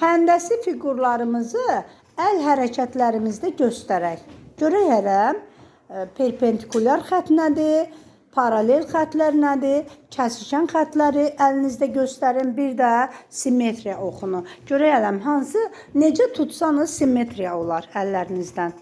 Həndəsi fiqurlarımızı əl hərəkətlərimizdə göstərək. Görək hərəm, perpendikulyar xətt nədir, paralel xəttlər nədir, kəsişən xəttləri əlinizdə göstərin, bir də simmetriya oxunu. Görək hələm, hansı, necə tutsanız simmetriya olar əllərinizdən.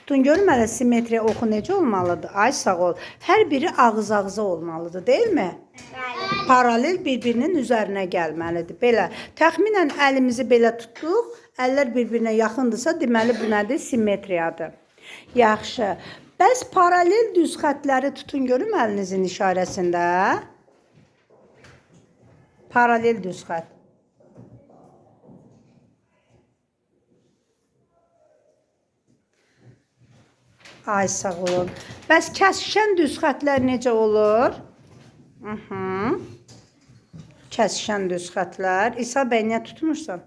Tutun görüm hələ simmetriya oxu necə olmalıdır? Ay sağ ol. Hər biri ağız-ağıza olmalıdır, deyilmi? Bəli. Paralel bir-birinin üzərinə gəlməlidir. Belə, təxminən əlimizi belə tutduq, əllər bir-birinə yaxındırsa, deməli bu nədir? Simmetriyadır. Yaxşı. Bəs paralel düz xəttləri tutun görüm əlinizin işarəsində. Paralel düz xətt. Ay sağ olun. Bəs kəsişən düz xəttlər necə olur? Kəsişən düz xəttlər. İsa bəy, niyə tutmursan?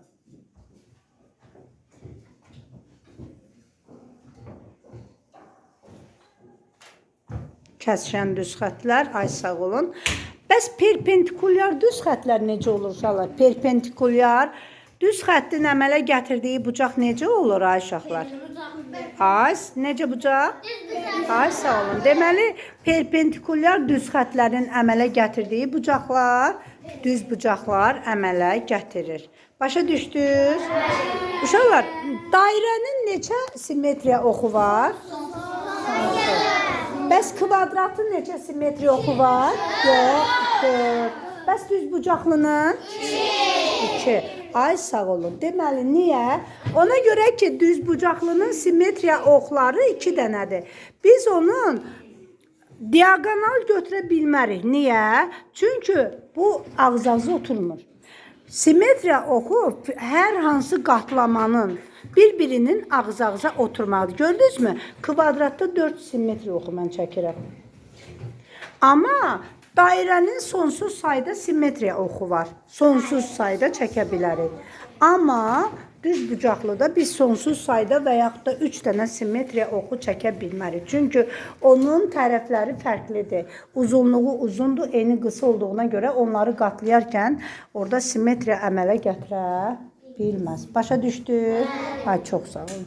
Kəsişən düz xəttlər. Ay sağ olun. Bəs perpendikulyar düz xəttlər necə olur uşaqlar? Perpendikulyar düz xəttin əmələ gətirdiyi bucaq necə olur ay uşaqlar? Ay, necə bucaq? Ay, sağ olun. Deməli, perpendikulyar düz xəttlərin əmələ gətirdiyi bucaqlar düz bucaqlar əmələ gətirir. Başa düşdünüz? Uşaqlar, dairənin neçə simmetriya oxu var? Bəs kvadratın neçə simmetriya oxu var? 4. 4. Bəs düz bucaqlının? 2. Ay sağ olun. Deməli, niyə? Ona görə ki, düz bucaqlının simmetriya oxları 2 dənədir. Biz onun diaqonal götürə bilmərik. Niyə? Çünki bu ağız-ağıza oturmur. Simmetriya oxu hər hansı qatlamanın bir-birinin ağız-ağıza oturmalıdır. Gördünüzmü? Kvadratda 4 simmetriya oxu mən çəkirəm. Amma dairənin sonsuz sayda simmetriya oxu var. Sonsuz sayda çəkə bilərik. Amma düz bucaqlıda biz sonsuz sayda və yaxud da 3 dənə simmetriya oxu çəkə bilmərik. Çünki onun tərəfləri fərqlidir. Uzunluğu uzundur, eni qısa olduğuna görə onları qatlayarkən orada simmetriya əmələ gətirə bilməz. Başa düşdünüz? Ay, çox sağ olun.